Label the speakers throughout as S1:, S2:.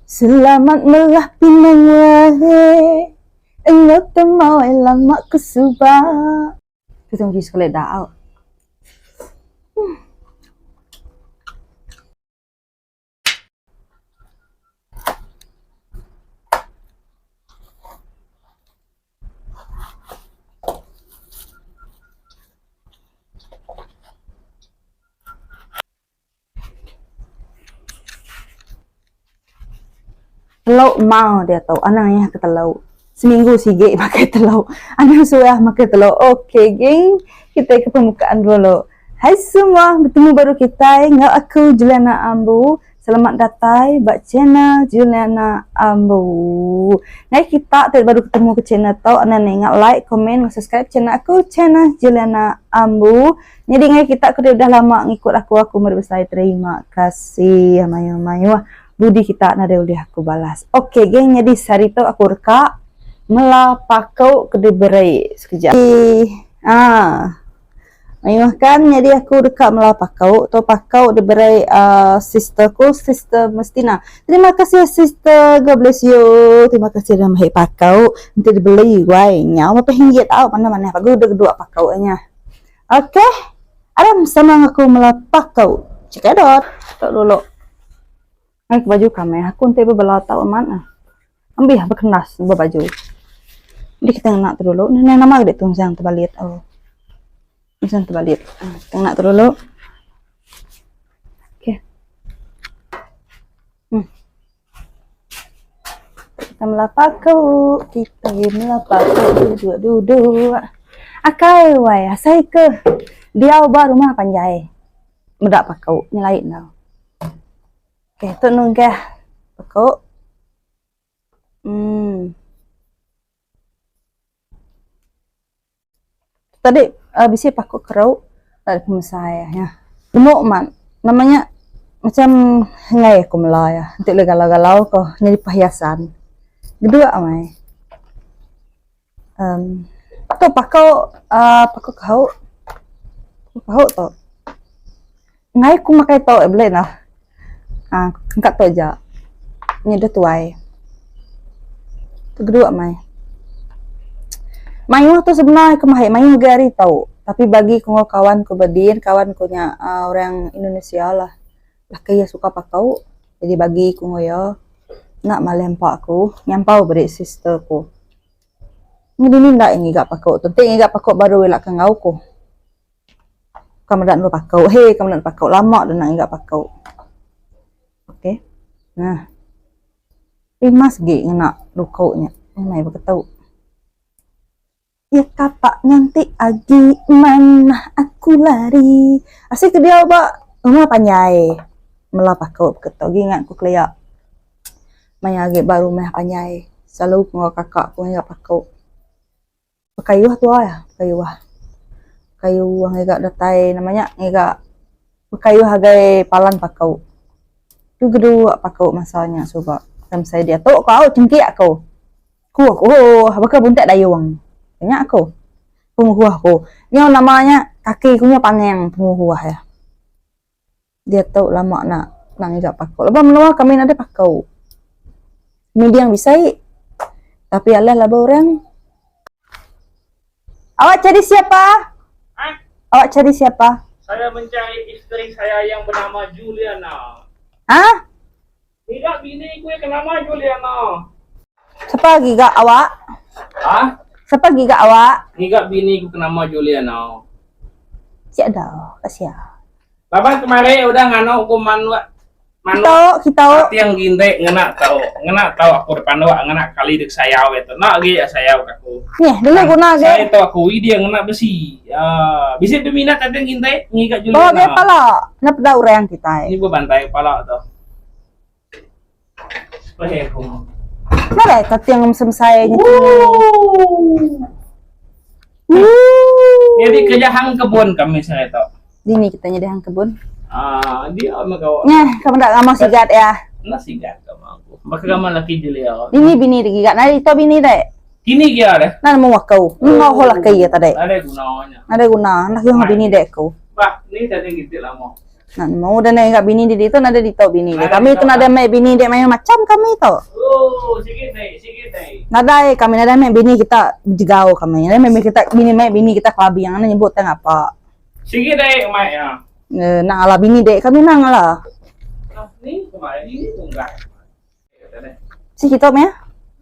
S1: Selamat melah pinang wahai Enggau temawai lama ku suba. Kita pergi sekolah dah out. Teluk mau diatu anang iya ke teluk. Seminggu sigi makai teluk. Anang suah makai teluk. Okey geng, kitai ke permukaan dulu. Hai semua, betemu baru kitai enggau aku Juliana Ambu. Selamat datai ba channel Juliana Ambu. Ngai kita ti baru ketemu ke channel tu, anang ingat like, komen, enggau subscribe channel aku, channel Juliana Ambu. Nyadi ngai kita ke udah lama ngikut aku, aku meri besai terima kasih mayuh-mayuh. Budi kita nadai ulih aku balas. Okey geng, nyadi sehari tu aku reka mela paku ke diberi sekejap. Ah. Mayuh kan nyadi aku deka mela pakau tu pakau diberi uhh sister ku sister Mestina. Terima kasih sister God bless you. Terima kasih dah meri pakau enti dibeli wai nyau berapa ringgit tau manah manah bagu deh dua pakau nya. Okay aram sama aku mela pakau. Cekidot. Tu dulu. Ngai ke baju kami aku enti bebela tau amat ah. Ambih bekendas ba baju. Jadi kita ngena tu dulu. Neh nama gede tungsang tebalit oh. Tungsang tebalit. Ah, kita ngena tu dulu. Okey. Hmm. Kita melapakau, kita melapakau duduk duduk. Akai wai asai ke diau ba rumah panjai. Meda pakau nyelai enggau. Okey, tu nunggah pekuk. Hmm. Tadi uh, bisi pakuk keruk tak pemesai ya. Gemuk mat. Namanya macam ngai aku mela ya. Enti le galau-galau ko nyadi perhiasan. Geduk amai. Um, tu pakuk uh, pakuk kauk. Pakuk kauk tu. Ngai ku makai tu beli nah. Ah, engka tu aja. Nya deh tuai. Tu geduk mai. Mayuh tu sebenar ke mahai mayuh agi ari tu. Tapi bagi ku enggau kawan ku bedin, kawan ku nya uhh orang Indonesia lah. Laki iya suka pakau. Jadi bagi ku enggau iya enda malih empa ku nyampau beri sister ku. Meh dini enda iya ngiga pakau tu. Enti ngiga pakau baru ila ke enggau ku. Ka meda endur pakau. Hei ka meda endur pakau. Lama deh nak ngiga pakau. Okey. Nah. Rimas gi ngena duku nya. Nyamai beketu. Ya kapak nganti agi manah aku lari. Asai ke diau ba rumah panjai. Mela pakau beketu agi ngat ku kelia. Maya agi ba rumah panjai. Selalu ku enggau kakak ku ngiga pakau. Bekayuh tua iya, bekayuh. Bekayuh ngiga datai nama nya ngiga bekayuh agai palan pakau. Tu geduk pakau masa nya suba. Kan mesai diatu ku au chengkik aku. Ku aku baka buntak dayung. Nya aku penguhuh aku. Nyau nama nya kaki ku nyau pangang penguhuh iya. Diatu lama enda ngiga pakau. Lebuh menua kami nadai pakau. Miding bisi tapi alah laban orang. Awak cari siapa?
S2: Hah?
S1: Awak cari siapa?
S2: Saya mencari isteri saya yang bernama Juliana.
S1: Hah?
S2: Ngiga bini ku yang nama Juliana.
S1: Siapa giga awak?
S2: Hah?
S1: Siapa giga awak?
S2: Ngiga bini ku ke nama Juliana.
S1: Siap dah, kasih.
S2: Laban kemari udah nganu ku manuk manuk
S1: Kita, kita.
S2: Kating gintik ngena tau ngena tau aku depan dua ngena kali dek sayau itu nak agi ya sayau ke aku.
S1: Nih, dulu guna agi.
S2: Saya tau aku dia ngena besi. Uh, bisi peminat kating gintik ngiga
S1: Juliana. Oh, ge pala. Nak peda orang kita.
S2: Ini berbantai pala tu. Supaya aku.
S1: Mana kating semsai ni.
S2: Jadi kerja hang kebun kami saya tu.
S1: Dini kita nyadi hang kebun.
S2: Ah, dia magawa.
S1: Nyeh, kamu ndak ngamau sigat ya.
S2: Nak sigat kamu aku. Baka kamu laki Julia.
S1: Dini bini de gigat. Nari to bini de.
S2: Kini kia deh.
S1: Nang mau aku. Ngau ho laki ya tadi.
S2: Ada gunanya.
S1: Ada guna. Nak yang bini de aku.
S2: Bah, ni tadi gitu lama.
S1: Nak nemu udah naik kat bini dia ditu nadai ditu bini dia. Kami tu nadai mai bini dia mayuh macam kami tu.
S2: Oh, sikit dai, sikit dai.
S1: Nadai kami nadai mai bini kita bejegau kami. Nadai mai kita bini mai bini kita kelabing anu nyebut tai ngapa.
S2: Sikit dai mai ya.
S1: Eh, nang ala bini dek kami nang ala.
S2: Ni kemai ni tunggal.
S1: Si kita meh.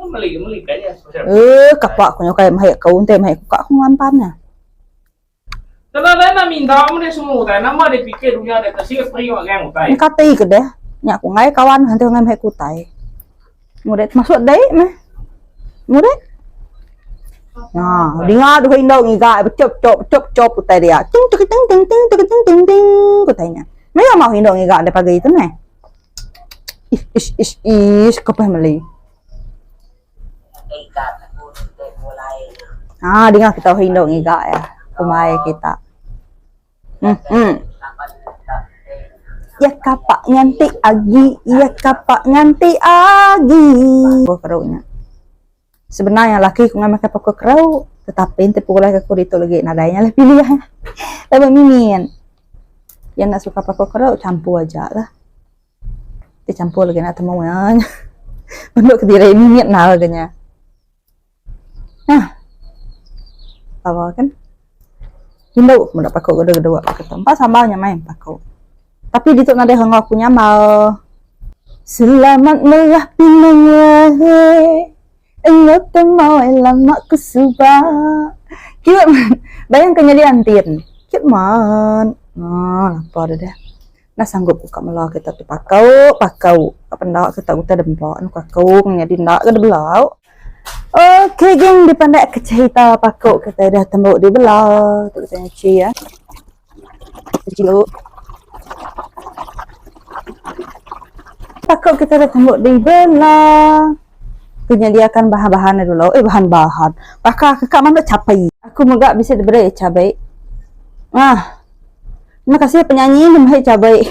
S2: Meli meli kaya.
S1: Eh, kapak ku nyokai mahai kau ente mahai ku kak ku ngampan nya.
S2: Kena dai nak minta meh semua utai nama dia pikir dunia dia kasih free magang utai.
S1: Ni kati ke deh. Nya ku ngai kawan hantu ngai mahai ku utai. Murid masuk dai meh. Murid. Nah, dengar tu indu ngiga becop cop cop cop utai dia. Ting ting ting ting ting ting ting ting ting ku tanya. Maya mau indu ngiga deh pagi tu meh. Ish ish ish ish ke family. Ha dengar kita indu ngiga ya. Kumai kita. Hmm. hmm. Ya kapak nganti agi, ya kapak nganti agi. Oh, keruknya. Sebenarnya laki ku ngai makai pokok keruk, tetapi enti pulai ke aku ditu lagi nadai nya lah pilih. Laban mimit. Yang nak suka pokok keruk campur aja lah. Ti campur lagi nak temu nya. Bentuk kediri mimit nal ga nya. Nah. Tawa kan. Indu meda pakuk gedua-gedua ke tempat sambal nya mai pakuk. Tapi ditu nadai hengau aku nyamal. Selamat melah pinang wahai. Enggau temau lama ku suba. Cute man. Bayang ke nyadi antin. Cute man. Ah, lapar dah. Enda sanggup ku ka mela kita tu pakau pakau ka penda kita utai dempa anu kakung nyadi enda ga dibelau. Ok geng dipandak ke cerita pakau kita dah tembu dibela tu kita nyuci ya. Cuci dulu. Pakau kita dah tembu dibela. Aku nyediakan bahan-bahan dulu. Eh bahan-bahan. Pakar kakak mana capai. Aku mega bisi diberi cabai. Ah. Terima kasih penyanyi ngemai cabai.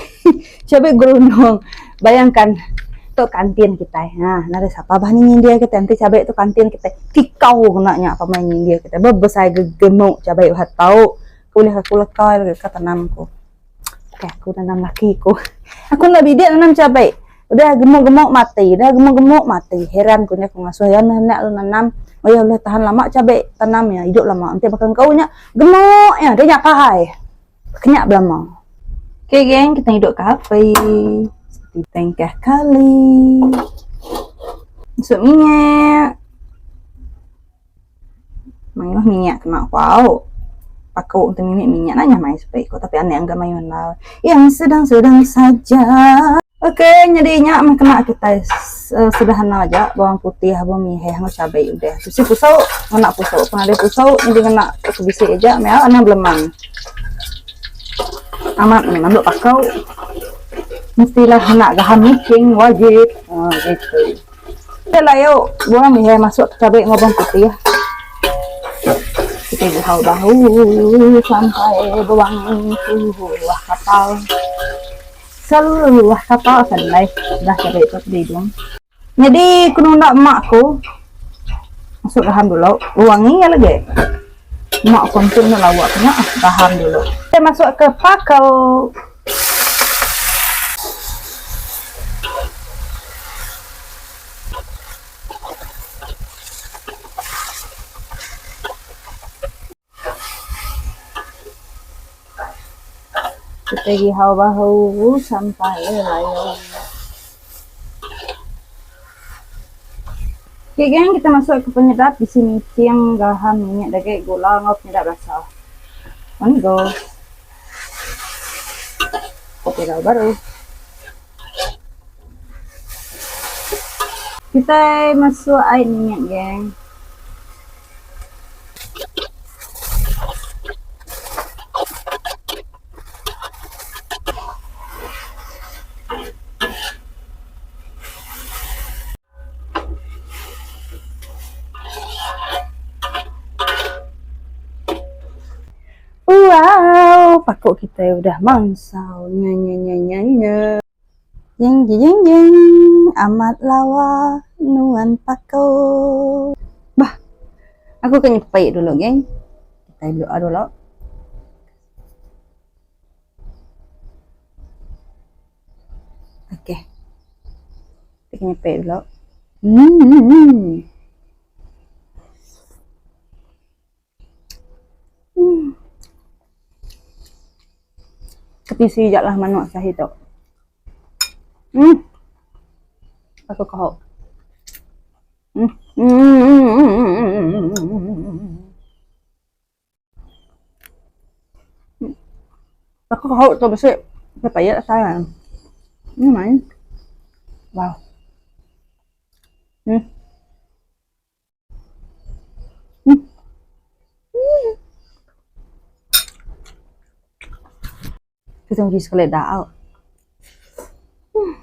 S1: Cabai gerunung. Bayangkan tu kantin kitai. Ha, nadai sapa bah ni nyindir kitai enti cabai tu kantin kitai. Kikau kena nya pamai nyindir kitai. Bebesai gegemuk cabai uhat tau. Ulih aku leka lagi ka tanam ku. Okey aku nanam laki ku. Aku enda bidik nanam cabai. Udah gemuk-gemuk mati, udah gemuk-gemuk mati. Heran ku nya ku ngasuh iya neh anak lalu nanam. Oh iya ulih tahan lama cabai tanam iya, idup lama. Enti baka engkau nya gemuk iya, dia nya pahai. Kenyak belama. Okay geng, kita hidup ke api. Seperti tengkah kali. Masuk minyak. Mayuh minyak kena ku au. Paku untuk mimik minyak nanya mai supaya ku tapi anek angga mayuh enggau. Yang sedang-sedang saja. Okey, nyadi nya meh kena kitai sederhana aja bawang putih, bawang miheh enggau cabai udah. Bisi pusu ngena pusu, pun nadai pusu nyadi ngena ke bisi aja meh anang beleman. Amat meh manduk pakau. Mestilah ngena gahan micing wajib. Ha gitu. Udah layu bawang miheh masuk ke cabai enggau bawang putih. Kita buhau bahu sampai bawang tuah kapal. Seluah kapal akan lai dah cabai tu di hidung. Jadi ku nunda mak ku masuk garam dulu. Wangi lagi. Mak ku entu enda lawa ku nya garam dulu. Kita masuk ke pakau. Kita gihau bahu sampai layu. Okay geng, kita masuk ke penyedap di sini tiang garam minyak daging gula enggau penyedap rasa. One go. Kopi dah baru. Kita masuk air minyak geng. Wow, pakuk kita udah mansau. Nya nya nya nya nya. Jeng jeng jeng jeng, amat lawa nuan pakuk. Bah, aku ke nyepai dulu geng. Kita dulu dulu. Ke nyepi dulu. Hmm. Hmm. Ketisi jak lah manuk sahi tu. Hmm. Aku kau. Hmm. Hmm. Aku kau tu besi. Payah saya. Ini main. Wow. Hmm. Hmm. Hmm. Kita mesti sekali dah. Hmm.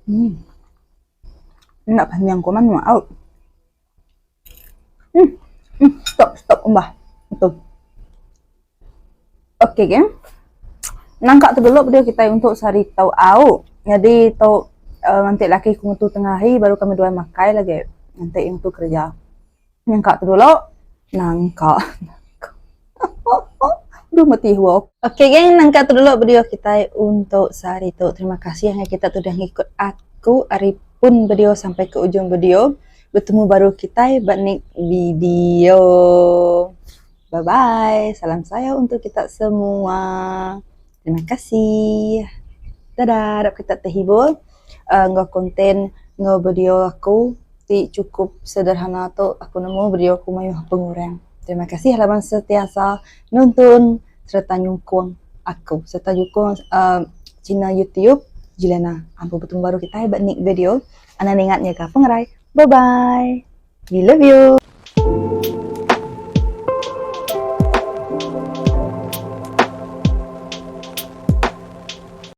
S1: Hmm. Nak panjang ko man out. Hmm. Hmm. Stop, stop umbah. Betul. Okey, geng. Nangka tu dulu video kita untuk sehari tau au. Jadi tau uh, nanti laki ku ngetu tengah hari baru kami dua makai lagi. Nanti yang tu kerja. Nangka tu dulu. Nangka. Duh mati hua. Okey geng, nangka tu dulu video kita untuk sehari tu. Terima kasih yang kita tu dah ngikut aku hari pun video sampai ke ujung video. Bertemu baru kita ba next video. Bye bye. Salam sayau untuk kita semua. Terima kasih. Dadah. Harap kita terhibur uh, enggau konten enggau video aku ti cukup sederhana tu. Aku nemu video aku mayuh pengurang. Terima kasih laban sentiasa nonton sereta nyukung aku sereta nyukung uh, channel YouTube Jilena. Ampun betemu baru kita ba next video. Anang ingat nyaga pengerai. Bye bye. We love you.